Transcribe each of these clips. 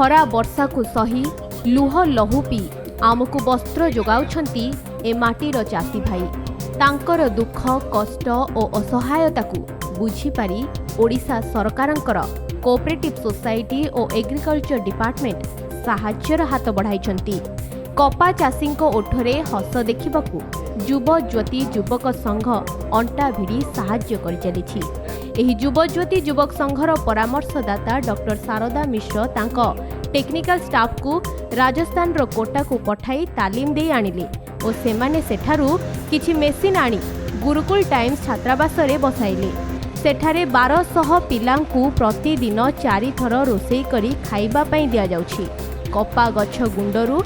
ଖରା ବର୍ଷାକୁ ସହି, ଲୁହ ଲହୁ ପିଇ ଆମକୁ ବସ୍ତ୍ର ଯୋଗାଉଛନ୍ତି ଏ ମାଟିର ଚାଷୀ ଭାଇ। ତାଙ୍କର ଦୁଃଖ କଷ୍ଟ ଓ ଅସହାୟତାକୁ ବୁଝିପାରି ଓଡ଼ିଶା ସରକାରଙ୍କର କୋଅପରେଟିଭ୍ ସୋସାଇଟି ଓ ଏଗ୍ରିକଲଚର ଡିପାର୍ଟମେଣ୍ଟ ସାହାଯ୍ୟର ହାତ ବଢ଼ାଇଛନ୍ତି। କପା ଚାଷୀଙ୍କ ଓଠରେ ହସ ଦେଖିବାକୁ ଯୁବ ଜ୍ୟୋତି ଯୁବକ ସଂଘ ଅଣ୍ଟା ଭିଡ଼ି ସାହାଯ୍ୟ କରିଚାଲିଛି। ଏହି ଯୁବ ଜ୍ୟୋତି ଯୁବକ ସଂଘର ପରାମର୍ଶଦାତା ଡକ୍ଟର ଶାରଦା ମିଶ୍ର ତାଙ୍କ ଟେକ୍ନିକାଲ ଷ୍ଟାଫଙ୍କୁ ରାଜସ୍ଥାନର କୋଟାକୁ ପଠାଇ ତାଲିମ ଦେଇ ଆଣିଲେ ଓ ସେମାନେ ସେଠାରୁ କିଛି ମେସିନ୍ ଆଣି ଗୁରୁକୁଳ ଟାଇମ୍ସ ଛାତ୍ରାବାସରେ ବସାଇଲେ। ସେଠାରେ 1200 ପିଲାଙ୍କୁ ପ୍ରତିଦିନ ଚାରିଥର ରୋଷେଇ କରି ଖାଇବା ପାଇଁ ଦିଆଯାଉଛି। କପା ଗଛ ଗୁଣ୍ଡରୁ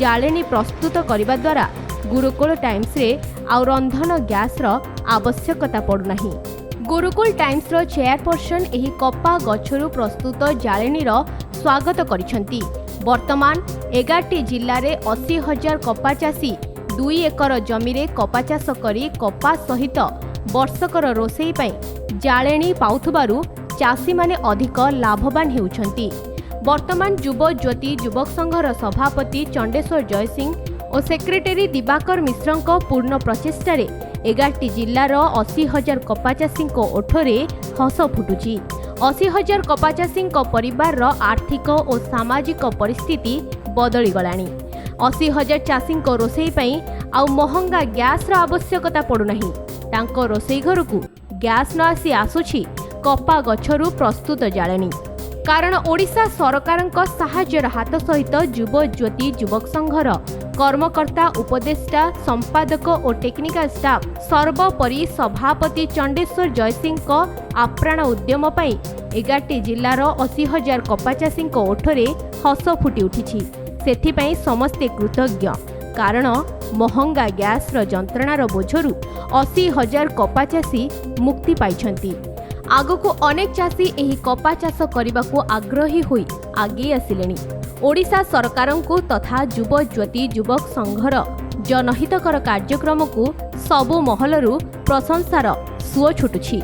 ଜାଳେଣୀ ପ୍ରସ୍ତୁତ କରିବା ଦ୍ୱାରା ଗୁରୁକୁଳ ଟାଇମ୍ସରେ ଆଉ ରନ୍ଧନ ଗ୍ୟାସ୍ର ଆବଶ୍ୟକତା ପଡ଼ୁନାହିଁ। ଗୁରୁକୁଳ ଟାଇମ୍ସର ଚେୟାରପର୍ସନ ଏହି କପା ଗଛରୁ ପ୍ରସ୍ତୁତ ଜାଳେଣୀର ସ୍ୱାଗତ କରିଛନ୍ତି। ବର୍ତ୍ତମାନ 11ଟି ଜିଲ୍ଲାରେ 80,000 କପା ଚାଷୀ 2 ଏକର ଜମିରେ କପା ଚାଷ କରି କପା ସହିତ ବର୍ଷକର ରୋଷେଇ ପାଇଁ ଜାଳେଣୀ ପାଉଥିବାରୁ ଚାଷୀମାନେ ଅଧିକ ଲାଭବାନ ହେଉଛନ୍ତି। ବର୍ତ୍ତମାନ ଯୁବ ଜ୍ୟୋତି ଯୁବକ ସଂଘର ସଭାପତି ଚଣ୍ଡେଶ୍ୱର ଜୟସିଂ ଓ ସେକ୍ରେଟାରୀ ଦିବାକର ମିଶ୍ରଙ୍କ ପୂର୍ଣ୍ଣ ପ୍ରଚେଷ୍ଟାରେ 11ଟି ଜିଲ୍ଲାର 80,000 କପା ଚାଷୀଙ୍କ ଓଠରେ ହସ ଫୁଟୁଛି। 80,000 କପା ଚାଷୀଙ୍କ ପରିବାରର ଆର୍ଥିକ ଓ ସାମାଜିକ ପରିସ୍ଥିତି ବଦଳିଗଲାଣି। 80,000 ଚାଷୀଙ୍କ ରୋଷେଇ ପାଇଁ ଆଉ ମହଙ୍ଗା ଗ୍ୟାସ୍ର ଆବଶ୍ୟକତା ପଡ଼ୁନାହିଁ। ତାଙ୍କ ରୋଷେଇ ଘରକୁ ଗ୍ୟାସ୍ ନ ଆସି ଆସୁଛି କପା ଗଛରୁ ପ୍ରସ୍ତୁତ ଜାଳେଣୀ। କାରଣ ଓଡ଼ିଶା ସରକାରଙ୍କ ସାହାଯ୍ୟର ହାତ ସହିତ ଯୁବ ଜ୍ୟୋତି ଯୁବକ ସଂଘର କର୍ମକର୍ତ୍ତା, ଉପଦେଷ୍ଟା, ସମ୍ପାଦକ ଓ ଟେକ୍ନିକାଲ ଷ୍ଟାଫ୍, ସର୍ବୋପରି ସଭାପତି ଚଣ୍ଡେଶ୍ୱର ଜୟସିଂଙ୍କ ଆପ୍ରାଣ ଉଦ୍ୟମ ପାଇଁ 11ଟି ଜିଲ୍ଲାର 80,000 କପା ଚାଷୀଙ୍କ ଓଠରେ ହସ ଫୁଟି ଉଠିଛି। ସେଥିପାଇଁ ସମସ୍ତେ କୃତଜ୍ଞ, କାରଣ ମହଙ୍ଗା ଗ୍ୟାସ୍ର ଯନ୍ତ୍ରଣାର ବୋଝରୁ 80,000 କପା ଚାଷୀ ମୁକ୍ତି ପାଇଛନ୍ତି। ଆଗକୁ ଅନେକ ଚାଷୀ ଏହି କପା ଚାଷ କରିବାକୁ ଆଗ୍ରହୀ ହୋଇ ଆଗେଇ ଆସିଲେଣି। ଓଡ଼ିଶା ସରକାରଙ୍କୁ ତଥା ଯୁବ ଜ୍ୟୋତି ଯୁବକ ସଂଘର ଜନହିତକର କାର୍ଯ୍ୟକ୍ରମକୁ ସବୁ ମହଲରୁ ପ୍ରଶଂସାର ସୁଅ ଛୁଟୁଛି।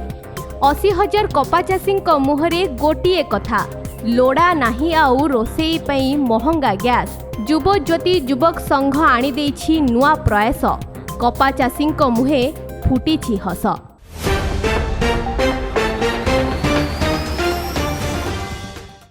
80,000 କପା ଚାଷୀଙ୍କ ମୁହଁରେ ଗୋଟିଏ କଥା, ଲୋଡ଼ା ନାହିଁ ଆଉ ରୋଷେଇ ପାଇଁ ମହଙ୍ଗା ଗ୍ୟାସ୍। ଯୁବ ଜ୍ୟୋତି ଯୁବକ ସଂଘ ଆଣିଦେଇଛି ନୂଆ ପ୍ରୟାସ। କପା ଚାଷୀଙ୍କ ମୁହେଁ ଫୁଟିଛି ହସ।